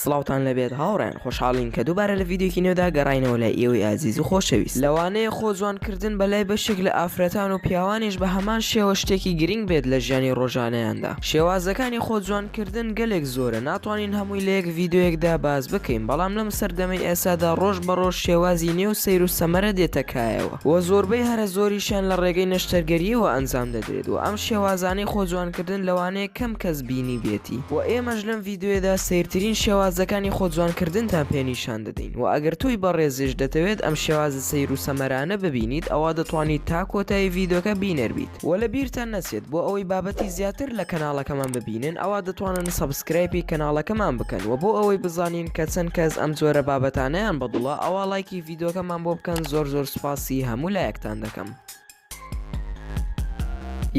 سڵاوتان لەبێت هاوڕێیان خۆشحاڵین کە دووبارە لە ڤیدیۆکی نوێدا گەڕاینەوە لای ئێوەی ئازیز و خۆشەویست لەوانەیە خۆ جوانکردن بەلای بەشێک لە ئافرەتان و پیاوانیش بە هەمان شێوە شتێکی گرنگ بێت لە ژیانی ڕۆژانەیاندا شێوازەکانی خۆ جوانکردن گەلێک زۆرە ناتوانین هەمووی لە یەک ڤیدیۆیەکدا باس بکەین بەڵام لەم سەردەمەی ئێستادا ڕۆژ بە ڕۆژ شێوازی نوێ و سەیر و سەمەرە دێتە کایەوە و زۆربەی هەرە زۆریشیان لە ڕێگەی نەشتەرگەرییەوە ئەنجام دەدرێت و ئەم شێوازانەی خۆ جوانکردن لەوانەیە کەم کەس بینیبێتی و ئێمەش لەم ڤیدیۆیەدا سەیرترین شێوازەکانی خۆ جوانکردنتان پێ نیشان دەدەین و ئەگەر تۆی بەڕێزیش دەتەوێت ئەم شێوازە سەیر و سەمەرانە ببینیت ئەوا دەتوانیت تا کۆتایی ڤیدیۆکە بینەر بیت وە لە بیرتان نەچێت بۆ ئەوەی بابەتی زیاتر لە کەناڵەکەمان ببینن ئەوا دەتوانن subscribe ی کەناڵەکەمان بکەن وە بۆ ئەوەی بزانین کە چەند کەس ئەم جۆرە بابەتانەیان بەدڵە ئەوا ڵایکی ڤیدۆکەمان بۆ بکەن زۆر زۆر سوپاسی هەموو لایەکتان دەکەم.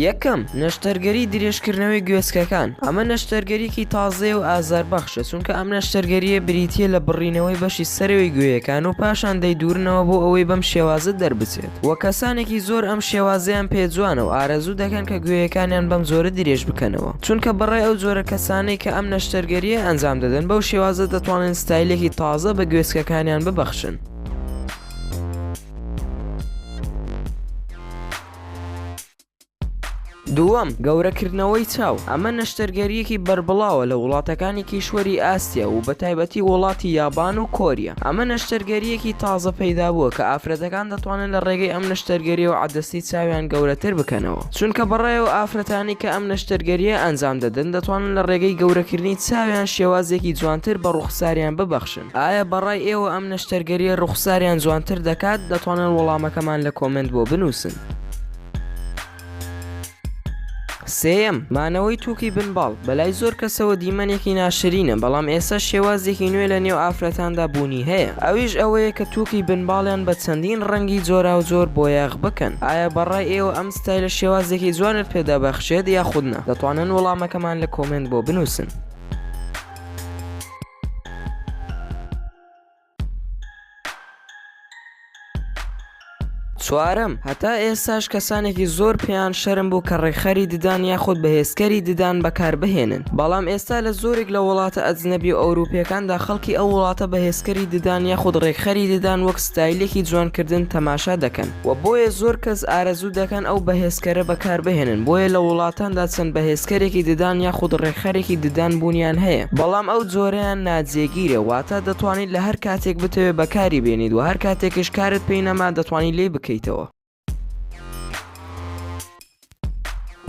یەکەم، نەشتەرگەری درێژکردنەوەی گوێچکەکان، ئەمە نەشتەرگەریەکی تازەیە و ئازاربەخشە، چونکە ئەم نەشتەرگەرییە بریتییە لە بڕینەوەی بەشی سەرەوەی گوێیەکان و پاشان دەیدوورنەوە بۆ ئەوەی بەم شێوازە دەربچێت و کەسانێکی زۆر ئەم شێوازەیان پێ جوانە و ئارەزوو دەکەن کە گوێیەکانیان بەم جۆرە درێژ بکەنەوە چونکە بەڕای ئەو جۆرە کەسانەی کە ئەم نەشتەرگەرییە ئەنجام دەدەن بەو شێوازە دەتوانن ستایلێکی تازە بە گوێچکەکانیان ببەخشن. دووەم، گەورەکردنەوەی چاو، ئەمە نەشتەرگەرییەکی بەربڵاوە لە وڵاتەکانی کیشوەری ئاسیا و بەتایبەتی وڵاتی یابان و کۆریا، ئەمە نەشتەرگەرییەکی تازە پەیدابووە کە ئافرەتەکان دەتوانن لە ڕێگەی ئەم نەشتەرگەرییەوە عەدەسەی چاویان گەورەتر بکەنەوە، چونکە بەڕای ئەو ئافرەتانەی کە ئەم نەشتەرگەرییە ئەنجام دەدەن دەتوانن لە ڕێگەی گەورەکردنی چاویان شێوازێکی جوانتر بە ڕووخساریان ببەخشن. ئایا بەڕای ئێوە ئەم نەشتەرگەرییە ڕووخساریان جوانتر دەکات؟ دەتوانن وەڵامەکەمان لە کۆمێنت بۆ بنووسن. سێیەم، مانەوەی تووکی بن باڵ، بەلای زۆر کەسەوە دیمەنێکی ناشرینە، بەڵام ئێستا شێوازێکی نوێ لە نێو ئافرەتاندا بوونی هەیە، ئەویش ئەوەیە کە تووکی بن باڵیان بە چەندین ڕەنگی جۆراوجۆر بۆیاغ بکەن، ئایا بەڕای ئێوە ئەم ستایلە شێوازێکی جوانت پێ دەبەخشێت یاخود نا؟ دەتوانن وەڵامەکەمان لە کۆمێنت بۆ بنووسن. چوارەم، هەتا ئێستاش کەسانێکی زۆر پێیان شەرم بوو کە ڕێکخەری ددان یاخود بەهێزکەری ددان بەکاربهێنن، بەڵام ئێستا لە زۆرێک لە وڵاتە ئەجنەبی و ئەوروپیەکاندا خەڵکی ئەو وڵاتە بەهێزکەری ددان یاخود ڕێکخەری ددان وەک ستایلێکی جوانکردن تەماشا دەکەن و بۆیە زۆر کەس ئارەزوو دەکەن ئەو بەهێزکەرە بەکاربهێنن بۆیە لە وڵاتاندا چەند بەهێزکەرێکی ددان یاخود ڕێکخەرێکی ددان بوونیان هەیە بەڵام ئەو جۆرەیان ناجێگیرە واتە دەتوانیت لە هەر کاتێک بتەوێت بەکاری بێنیت و هەر کاتێکش کارت پێی نەما دەتوانی لێی بکەیتەوە.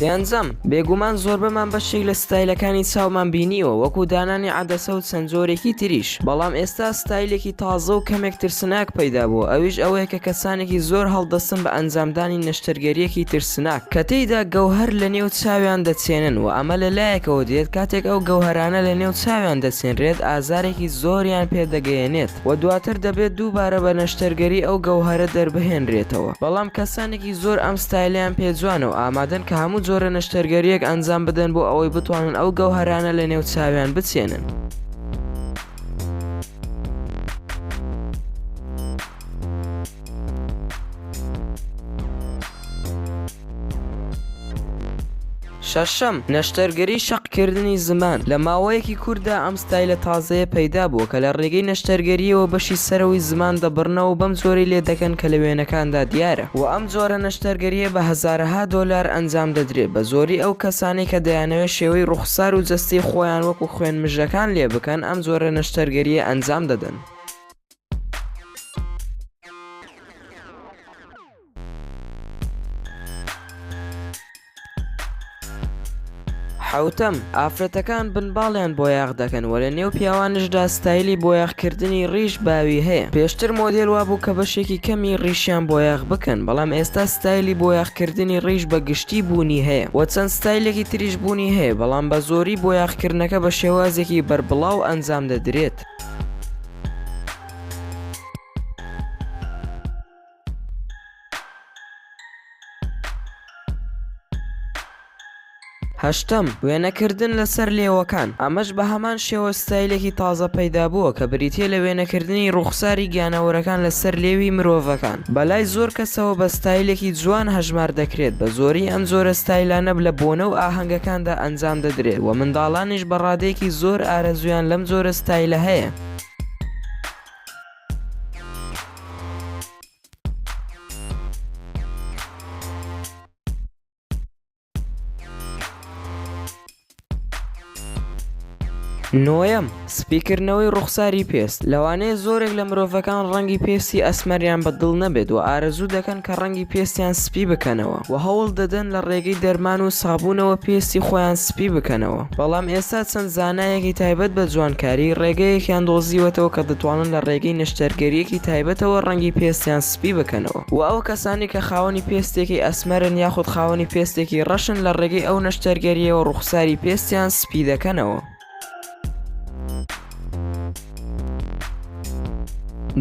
پێنجەم، بێگومان زۆربەمان بەشێک لە ستایلەکانی چاومان بینیوە وەکو دانانی عەدەسە و چەند جۆرێکی تریش، بەڵام ئێستا ستایلێکی تازە و کەمێک ترسناک پەیدا بووە ئەویش ئەوەیە کە کەسانێکی زۆر هەڵدەستن بە ئەنجامدانی نەشتەرگەرییەکی ترسناک کە تێیدا گەوهەر لە نێو چاویان دەچێنن و ئەمە لە لایەکەوە دێت کاتێک ئەو گەوهەرانە لە نێو چاویان دەچێنرێت ئازارێکی زۆریان پێ دەگەیەنێت و دواتر دەبێت دووبارە بە نەشتەرگەری ئەو گەوهەرە دەربهێنرێتەوە بەڵام کەسانێکی زۆر ئەم ستایلەیان پێ جوانە و ئامادەن کە هەموو جۆرە نەشتەرگەرییەک ئەنجام بدەن بۆ ئەوەی بتوانن ئەو گەوهەرانە لە نێو چاویان بچێنن. شەشەم، نەشتەرگەری شەقکردنی زمان، لە ماوەیەکی کورتدا ئەم ستایلە تازەیە پەیدا بووە کە لە ڕێگەی نەشتەرگەرییەوە بەشی سەرەوەی زمان دەبڕنەوە و بەم جۆرەی لێ دەکەن کە لە وێنەکاندا دیارە و ئەم جۆرە نەشتەرگەرییە بە هەزارەها دۆلار ئەنجام دەدرێت بە زۆری ئەو کەسانەی کە دەیانەوێت شێوەی ڕوخسار و جەستەی خۆیان وەکو خوێنمژەکان لێ بکەن ئەم جۆرە نەشتەرگەرییە ئەنجام دەدەن. حەوتەم، ئافرەتەکان بنباڵیان بۆیاخ دەکەن و لە نێو پیاوانشدا ستایلی بۆیاخکردنی ڕیش باوی هەیە، پێشتر مۆدێل وابوو کە بەشێکی کەمی ڕیشیان بۆیاخ بکەن، بەڵام ئێستا ستایلی بۆیاخکردنی ڕیش بە گشتی بوونی هەیە و چەند ستایلێکی تریش بوونی هەیە، بەڵام بە زۆری بۆیاخکردنەکە بە شێوازێکی بەربڵاو ئەنجام دەدرێت. هەشتەم، وێنەکردن لەسەر لێوەکان، ئەمەش بە هەمان شێوە ستایلێکی تازە پەیدابووە کە بریتییە لە وێنەکردنی ڕووخساری گیانەوەرەکان لەسەر لێوی مرۆڤەکان، بەلای زۆر کەسەوە بە ستایلێکی جوان هەژمار دەکرێت، بە زۆری ئەم جۆرە ستایلانە لە بۆنە و ئاهەنگەکاندا ئەنجام دەدرێت و منداڵانیش بە ڕادەیەکی زۆر ئارەزوویان لەم جۆرە ستایلە هەیە. نۆیەم، سپیکردنەوەی ڕوخساری پێست، لەوانەیە زۆرێک لە مرۆڤەکان ڕەنگی پێستی ئەسمەریان بە دڵ نەبێت و ئارەزوو دەکەن کە ڕەنگی پێستیان سپی بکەنەوە و هەوڵ دەدەن لە ڕێگەی دەرمان و سابوونەوە پێستی خۆیان سپی بکەنەوە، بەڵام ئێستا چەند زانایەکی تایبەت بە جوانکاری ڕێگەیەکیان دۆزیوەتەوە کە دەتوانن لە ڕێگەی نەشتەرگەرییەکی تایبەتەوە ڕەنگی پێستیان سپی بکەنەوە و ئەو کەسانەی کە خاوەنی پێستێکی ئەسمەرن یاخود خاوەنی پێستێکی ڕەشن لە ڕێگەی ئەو نەشتەرگەرییەوە ڕووخساری پێستیان سپی دەکەنەوە.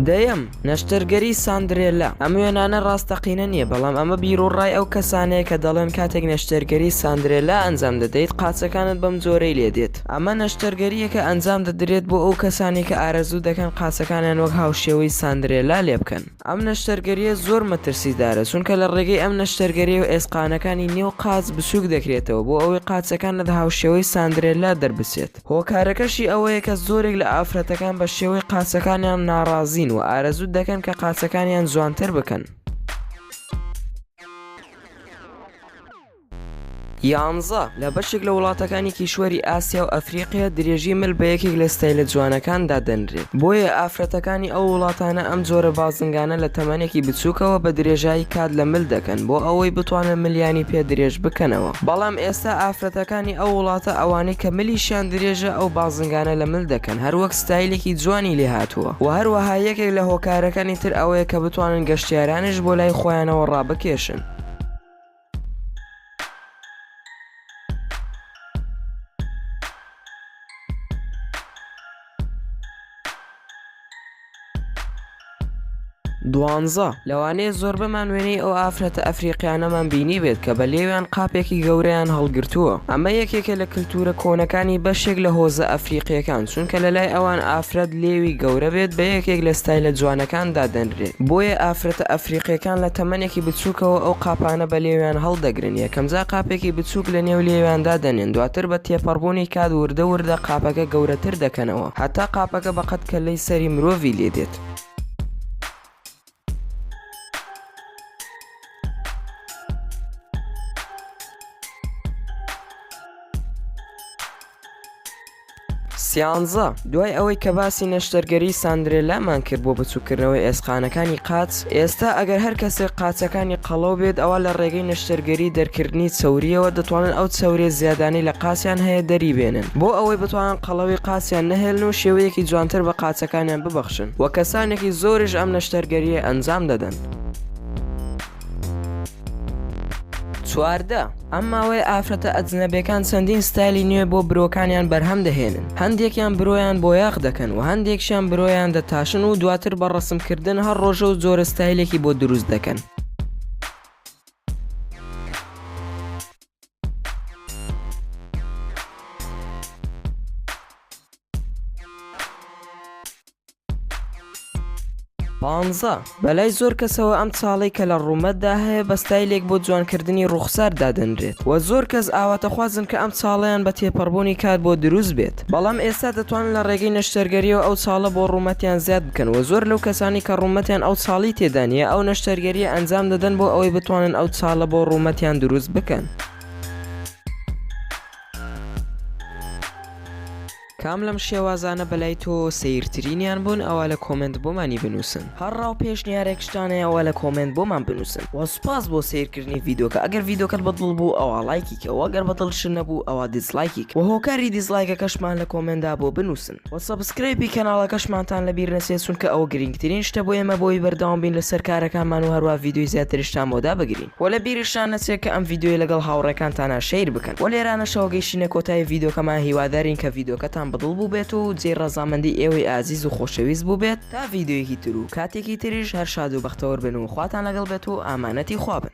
دەیەم، نەشتەرگەری ساندرێلا، ئەم وێنانە ڕاستەقینە نییە، بەڵام ئەمە بیروڕای ئەو کەسانەیە کە دەڵێن کاتێک نەشتەرگەری ساندرێلا ئەنجام دەدەیت قاچەکانت بەم جۆرەی لێدێت. ئەمە نەشتەرگەرییەکە ئەنجام دەدرێت بۆ ئەو کەسانەی کە ئارەزوو دەکەن قاچەکانیان وەک هاوشێوەی ساندرێلا لێبکەن. ئەم نەشتەرگەرییە زۆر مەترسیدارە، چونکە لە ڕێگەی ئەم نەشتەرگەرییەوە ئێسقانەکانی نێو قاچ بچووک دەکرێتەوە بۆ ئەوەی قاچەکانت هاوشێوەی ساندرێلا دەربچێت. هۆکارەکەشی ئەوەیە کە زۆرێک لە ئافرەتەکان بە شێوەی قاچەکانیان ناڕازین و ئارەزوو دەکەن کە قاچەکانیان جوانتر بکەن. یانزە، لە بەشێک لە وڵاتەکانی کیشوەری ئاسیا و ئەفریقیا درێژی مل بە یەکێک لە ستایلە جوانەکان دادەنرێت، بۆیە ئافرەتەکانی ئەو وڵاتانە ئەم جۆرە بازنگانە لە تەمەنێکی بچووکەوە بە درێژایی کات لە مل دەکەن بۆ ئەوەی بتوانن ملیانی پێ درێژ بکەنەوە، بەڵام ئێستا ئافرەتەکانی ئەو وڵاتە ئەوانەی کە ملیشیان درێژە ئەو بازنگانە لە مل دەکەن هەروەک ستایلێکی جوانی لێهاتووە و هەروەها یەکێک لە هۆکارەکانی تر ئەوەیە کە بتوانن گەشتیارانیش بۆ لای خۆیانەوە ڕابکێشن. دوانزە، لەوانەیە زۆربەمان وێنەی ئەو ئافرەتە ئەفریقیانەمان بینیبێت کە بە لێویان قاپێکی گەورەیان هەڵگرتووە، ئەمە یەکێکە لە کلتورە کۆنەکانی بەشێک لە هۆزە ئەفریقیەکان، چونکە لەلای ئەوان ئافرەت لێوی گەورە بێت بە یەکێک لە ستایلە جوانەکان دادەنرێت، بۆیە ئافرەتە ئەفریقیەکان لە تەمەنێکی بچووکەوە ئەو قاپانە بە لێویان هەڵدەگرن، یەکەمجار قاپێکی بچووک لە نێو لێویان دادەنێن، دواتر بە تێپەڕبوونی کات وردە وردە قاپەکە گەورەتر دەکەنەوە، هەتا قاپەکە بە قەد کەللەی سەری مرۆڤی لێ دێت. سیانزە، دوای ئەوەی کە باسی نەشتەرگەری ساندرێلامان کرد بۆ بچووککردنەوەی ئێسقانەکانی قاچ، ئێستا ئەگەر هەر کەسێک قاچەکانی قەڵەو بێت ئەوا لە ڕێگەی نەشتەرگەری دەرکردنی چەورییەوە دەتوانن ئەو چەوریە زیادانەی لە قاچیان هەیە دەری بێنن بۆ ئەوەی بتوانن قەڵەوی قاچیان نەهێلن و شێوەیەکی جوانتر بە قاچەکانیان ببەخشن و کەسانێکی زۆریش ئەم نەشتەرگەرییە ئەنجام دەدەن. 14، ئەم ماوەیە ئافرەتە ئەجنەبیەکان چەندین ستایلی نوێ بۆ برۆکانیان بەرهەم دەهێنن، هەندێکیان برۆیان بۆیاخ دەکەن و هەندێکشیان برۆیان دەتاشن و دواتر بە ڕەسمکردن هەر ڕۆژە و جۆرە ستایلێکی بۆ دروست دەکەن. پانزە، بەلای زۆر کەسەوە ئەم چاڵەی کە لە ڕوومەتدا هەیە بە ستایلێک بۆ جوانکردنی ڕووخسار دادەنرێت و زۆر کەس ئاواتەخوازن کە ئەم چاڵەیان بە تێپەڕبوونی کات بۆ دروست بێت بەڵام ئێستا دەتوانن لە ڕێگەی نەشتەرگەریەوە ئەو چاڵە بۆ ڕوومەتیان زیاد بکەن و زۆر لەو کەسانەی کە ڕوومەتیان ئەو چاڵی تێدا نییە ئەو نەشتەرگەریە ئەنجام دەدەن بۆ ئەوەی بتوانن ئەو چاڵە بۆ ڕوومەتیان دروست بکەن. کام لەم شێوازانە بەلای تۆوە سەیرترینیان بوون ئەوا لە comment بۆمانی بنووسن. هەر ڕا و پێشنیارێکشتان هەیە ئەوا لە comment بۆمان بنووسن. وە سوپاس بۆ سەیرکردنی ڤیدۆکە ئەگەر ڤیدۆکەت بە دڵ بوو ئەوا ڵایکی کە وە گەر بە دڵشت نەبوو ئەوا dislike ی کە وە هۆکاری dislike ەکەشمان لە comment دا بۆ بنووسن وە subscribe ی کەناڵەکەشمانتان لەبیر نەچێت چونکە ئەوە گرینگترین شتە بۆ ئێمە بۆی بەردەوام بین لەسەر کارەکانمان و هەروا ڤیدۆی زیاتریشتان بۆ دابگرین. وە لە بیرشتان نەچێت کە ئەم ڤیدیۆیە لەگەڵ هاوڕێکانتانا share بکەن. وە لێرانەشەوە گەیشتینە کۆتایی ڤیدیۆکەمان هیوادارین کە ڤیدیۆکەتان بەدڵ بووبێت و جێی ڕەزامەندی ئێوەی ئازیز و خۆشەویست بووبێت تا ڤیدیۆیەکی تر و کاتێکی تریش هەر شاد و بەختەوەر بن و خواتان لەگەڵ بێت و ئامانەتی خوا بن.